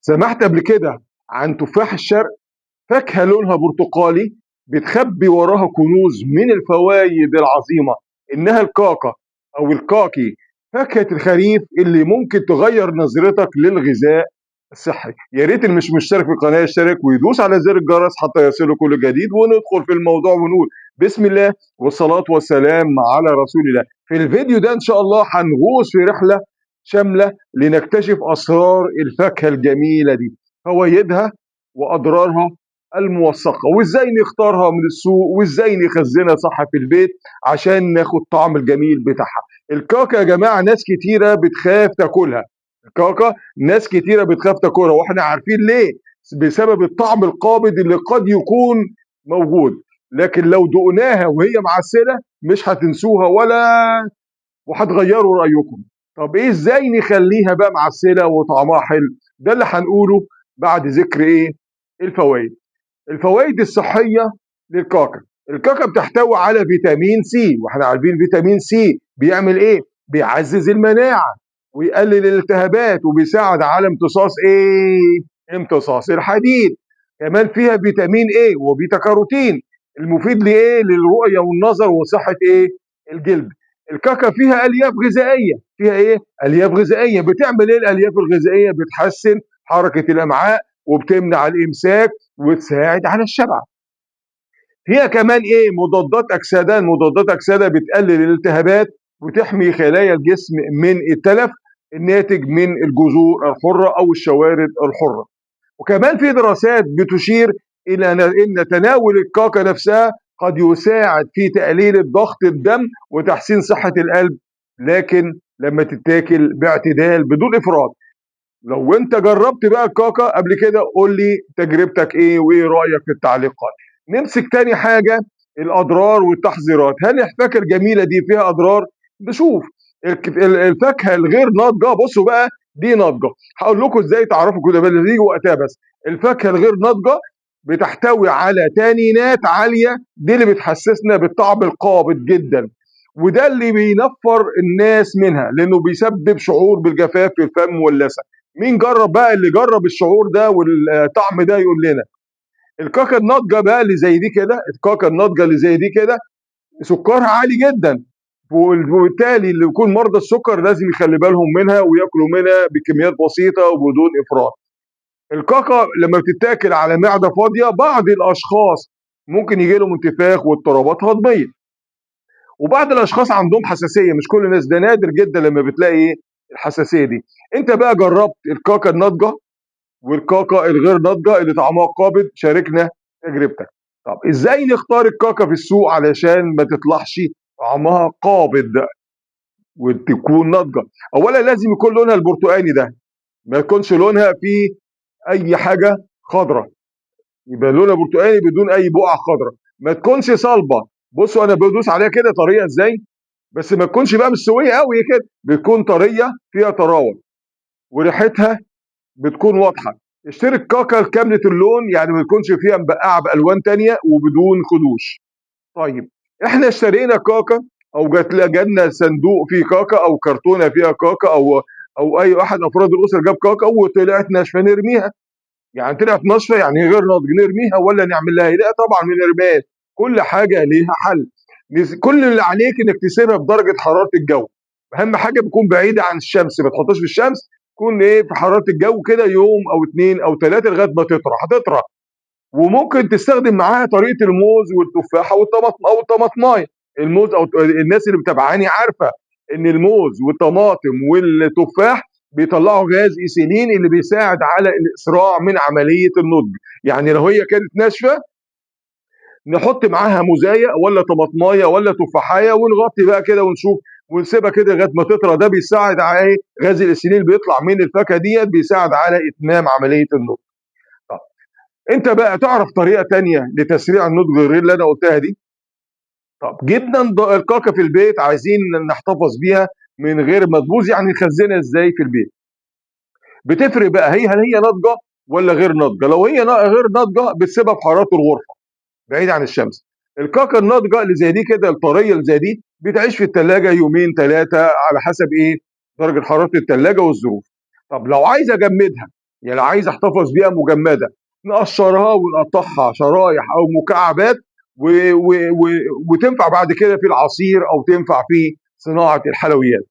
سمعت قبل كده عن تفاح الشرق؟ فاكهة لونها برتقالي بتخبي وراها كنوز من الفوائد العظيمة، إنها الكاكا أو الكاكي، فاكهة الخريف اللي ممكن تغير نظرتك للغذاء الصحي. يا ريت اللي مش مشترك في القناة يشترك ويدوس على زر الجرس حتى يصله كل جديد. وندخل في الموضوع ونقول بسم الله والصلاة والسلام على رسول الله. في الفيديو ده إن شاء الله هنغوص في رحلة شاملة لنكتشف أسرار الفاكهة الجميلة دي، فوائدها وأضرارها الموثقة، وإزاي نختارها من السوق، وإزاي نخزنها صح في البيت عشان ناخد طعم الجميل بتاعها. الكاكا يا جماعة ناس كتيرة بتخاف تاكلها، الكاكا ناس كتيرة بتخاف تاكلها، واحنا عارفين ليه، بسبب الطعم القابض اللي قد يكون موجود. لكن لو دقناها وهي معسلة مش هتنسوها ولا وهتغيروا رأيكم. طب ايه ازاي نخليها بقى معسلة وطعمها حلو؟ ده اللي هنقوله بعد ذكر ايه الفوائد. الفوائد الصحية للكاكا. الكاكا بتحتوي على فيتامين سي، واحنا عارفين فيتامين سي بيعمل ايه؟ بيعزز المناعة ويقلل الالتهابات وبيساعد على امتصاص ايه؟ امتصاص الحديد. كمان فيها فيتامين ايه وبيتا كاروتين المفيد لايه؟ للرؤية والنظر وصحة ايه؟ الجلد. الكاكا فيها الياف غذائية، فيها ايه؟ الياف غذائية. بتعمل ايه الالياف الغذائية؟ بتحسن حركة الامعاء وبتمنع الامساك وتساعد على الشبع. فيها كمان ايه؟ مضادات اكسده. المضادات اكسده بتقلل الالتهابات وتحمي خلايا الجسم من التلف الناتج من الجذور الحرة او الشوارد الحرة. وكمان في دراسات بتشير الى ان تناول الكاكا نفسها قد يساعد في تقليل الضغط الدم وتحسين صحة القلب، لكن لما تتاكل باعتدال بدون افراط. لو انت جربت بقى الكاكا قبل كده قول لي تجربتك ايه وايه رايك في التعليقات. نمسك تاني حاجة، الاضرار والتحذيرات. هل الفاكهة الجميلة دي فيها اضرار؟ نشوف الفاكهة الغير ناضجة. بصوا بقى دي ناضجة، هقول لكم ازاي تعرفوا كده بس يجي وقتها. بس الفاكهة الغير ناضجة بتحتوي على تانينات عالية، دي اللي بتحسسنا بالطعم القابض جدا، وده اللي بينفر الناس منها لانه بيسبب شعور بالجفاف في الفم واللثه. مين جرب بقى؟ اللي جرب الشعور ده والطعم ده يقول لنا. الكاكا الناضجة بقى اللي زي دي كده، الكاكا الناضجة اللي زي دي كده سكرها عالي جدا، وبالتالي اللي يكون مرضى السكر لازم يخلي بالهم منها وياكلوا منها بكميات بسيطة وبدون افراط. الكاكا لما بتتاكل على معده فاضية بعض الاشخاص ممكن يجي لهم انتفاخ واضطرابات هضميه، وبعض الاشخاص عندهم حساسية، مش كل الناس، ده نادر جدا لما بتلاقي الحساسية دي. انت بقى جربت الكاكا الناضجة والكاكا الغير ناضجة اللي طعمها قابض؟ شاركنا تجربتك. طب ازاي نختار الكاكا في السوق علشان ما تطلعش طعمها قابض وتكون ناضجة؟ اولا لازم يكون لونها البرتقاني ده، ما يكونش لونها فيه اي حاجة خضراء، يبقى لونها برتقاني بدون اي بقع خضراء. ما تكونش صلبه، بصوا انا بدوس عليها كده طرية ازاي، بس ما تكونش بقى مستوية قوي كده، بتكون طرية فيها طراوه وريحتها بتكون واضحة. اشتري الكاكا كاملة اللون، يعني ما تكونش فيها مبقعه بالوان تانية وبدون خدوش. طيب احنا اشترينا كاكا او جالنا صندوق فيه كاكا او كرتونة فيها كاكا او اي احد افراد الاسرة جاب كاكا وطلعت ناشفة، نرميها؟ يعني طلعت ناشفة يعني غير ناضج، نرميها ولا نعمل لها ايه؟ لا طبعا ما نرميهاش، كل حاجة ليها حل. كل اللي عليك انك تسيبها بدرجة حرارة الجو، اهم حاجة بتكون بعيدة عن الشمس، ما تحطهاش في الشمس، تكون ايه في حرارة الجو كده يوم او اتنين او تلاتة لغاية ما تطرى، هتطرى. وممكن تستخدم معاها طريقه الموز والتفاحه والطماطم او الطماطمايه. الموز او الناس اللي متابعاني عارفه ان الموز والطماطم والتفاح بيطلعوا غاز ايثيلين اللي بيساعد على الاسراع من عملية النضج. يعني لو هي كانت ناشفة نحط معاها موزايه ولا طماطمايه ولا تفاحيه ونغطي بقى كده ونشوف ونسيبها كده لغاية ما تطرى. ده بيساعد على ايه؟ غاز الايثيلين بيطلع من الفاكهة ديت بيساعد على اتمام عملية النضج. طب انت بقى تعرف طريقه تانية لتسريع النضج غير اللي انا قلتها دي؟ طب جبنا الكاكا في البيت، عايزين نحتفظ بيها من غير ما تبوظ، يعني نخزنها ازاي في البيت؟ بتفرق بقى هي هل هي ناضجة ولا غير ناضجة. لو هي غير ناضجة بتسيبها في حرارة الغرفة بعيد عن الشمس. الكاكا الناضجة اللي زي دي كده، الطريه اللي زي دي، بتعيش في الثلاجة يومين ثلاثة على حسب ايه؟ درجه حرارة الثلاجة والظروف. طب لو عايز اجمدها، يعني عايز احتفظ بيها مجمده، نقشرها ونقطعها شرايح او مكعبات و و و وتنفع بعد كده في العصير او تنفع في صناعة الحلويات.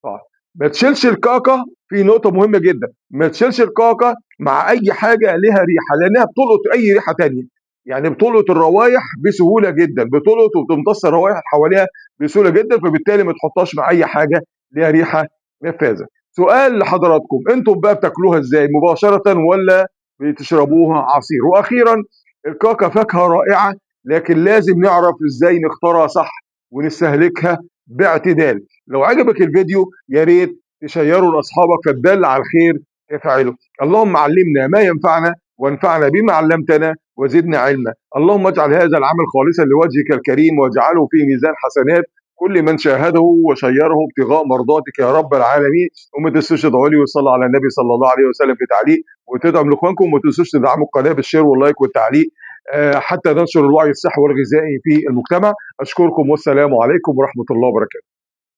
طيب ما تشيلش الكاكا، في نقطة مهمة جدا، ما تشيلش الكاكا مع اي حاجة لها ريحه، لانها بتلقط اي ريحه تانية، يعني بتلقط الروايح بسهولة جدا، بتلقط وبتمتص الروايح اللي حواليها بسهولة جدا، فبالتالي ما تحطهاش مع اي حاجة ليها ريحه نفاذه. سؤال لحضراتكم، انتم بقى بتاكلوها ازاي؟ مباشرة ولا بتشربوها عصير؟ واخيرا الكاكا فاكهة رائعة، لكن لازم نعرف ازاي نختارها صح ونستهلكها باعتدال. لو عجبك الفيديو يا ريت تشيره لاصحابك، فالدال على الخير افعله. اللهم علمنا ما ينفعنا وانفعنا بما علمتنا وزدنا علما. اللهم اجعل هذا العمل خالصا لوجهك الكريم واجعله في ميزان حسنات كل من شاهده وشيره ابتغاء مرضاتك يا رب العالمين. وما تنسوش تدعوا لي وتصلوا على النبي صلى الله عليه وسلم في تعليق، وتدعم لاخوانكم، وما تنسوش تدعموا القناة بال share وال like والتعليق، حتى ننشر الوعي الصحي والغذائي في المجتمع. اشكركم والسلام عليكم ورحمة الله وبركاته.